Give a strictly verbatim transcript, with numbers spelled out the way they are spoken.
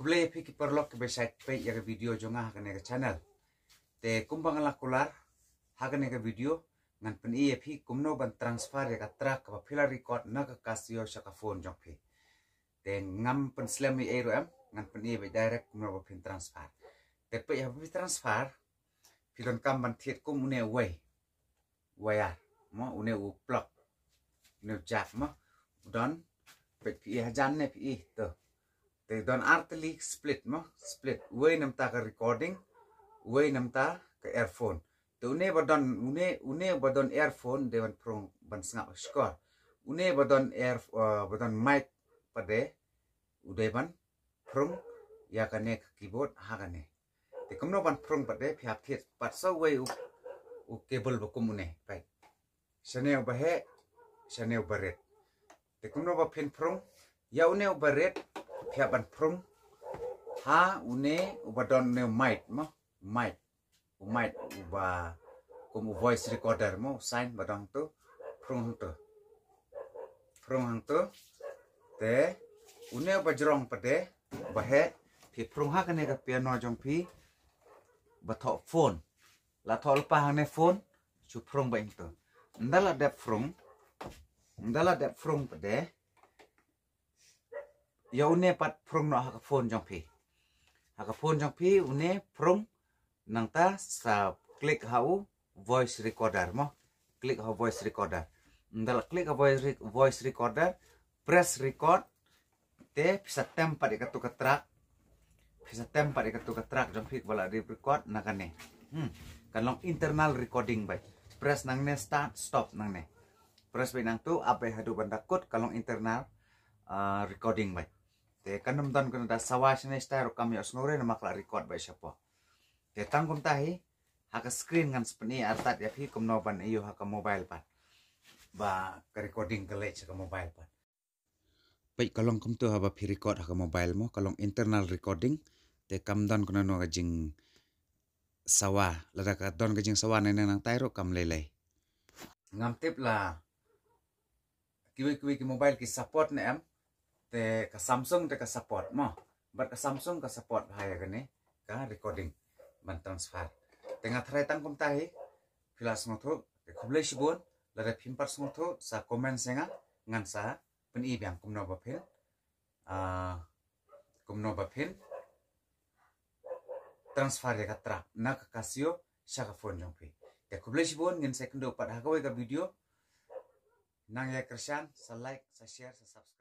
Khublei ïa phi ki paralok kiba shait peit ïa ka video jong nga ha kane ka channel. Te kumba nga la kular ha kane ka video, ngan pyni ïa phi kumno ban transfer ïa ka track kaba phi la record na ka Casio sha ka phone jong phi. Te ngam pynslem ei ei ruh em, ngan pyni ïa phi direct kumno ba phin transfer. Te peit haba phi transfer, phi donkam ban thied kum une uwei wire mo, une u plug, une u jack mo. U don, peit phi i hajan ne phi i to. Te don ar tylli split mo, split. Uwei namar ka recording, uwei namar ka earphone. Te une ba don, une, une ba don earphone dei ban phrung ban sngap shkor. Une ba don ear, uh, ba don mic pat de, u dei ban phrung ïa kane ka keyboard ha kane. Te kumno ban phrung pat de, phi hap thied pat sa uwei u, u cable ba kum une. Peit. Shane uba heh, shane uba rit. Te kumno ba phin phrung, ïa une uba rit phi hap ban phrung ha une uba don une u mic mo, mic. U mic uba kum u voice recorder mo, u sign ba don hangto, phrung hangto. Phrung hangto. Te une uba jrong pat de, uba heh, phi phrung ha kane ka piano jong phi ba thoh phone. La thoh lypa hangne phone, shu phrung ba hangto. Ynda la dep phrung, ynda la dep phrung pat de, ïa une pat phrung noh ha ka phone jong phi. Ha ka phone jong phi une phrung, nangta sa click ha u voice recorder mo. Click ha u voice recorder. Ynda la click ha voice, re-, voice recorder, press record. Te phi sa tem pat ïa katu ka track. Phi sa tem pat ïa katu ka track jong phi kaba la dep record na kane. Hmm. Kan long internal recording beit. Press nangne start, stop nangne. Press beit nangtu, ap beit haduh ban da kut, kan long internal, ah, recording beit. Te kan ym don kano da sawa shane shatai ruh kam ïohsngew re namar ka la record beit shapoh. Te tang kumta hi, ha ka screen ngan sa pyni artat ïa phi kumno ban ïoh ha ka mobile pat. Ba ka recording ka leit sha ka mobile pat. Peit ka long kumtu haba phi record ha ka mobile mo, ka long internal recording. Te kam don kano kano ka jingsawa, lada ka don ka jingsawa ne nang nangtai ruh kam lei lei. Ngam tip la kiwei kiwei ki mobile ki support ne em, te ka Samsung te ka support mo. Bad ka Samsung ka support bha ïa kane ka recording ban transfer. Te nga tharai tang kumta hi, phi la sngewthuh, te khublei shibun, lada phim pat sngewthuh, sa comment sha nga, ngan sa pyni biang kumno ba phin, ah, kumno ba phin transfer ïa ka track na ka Casio sha ka phone jong phi. Te khublei shibun, ngin sa ïakynduh pat ha kawei ka video. Nang ïa kyrshan, sa like, sa share, sa subscribe.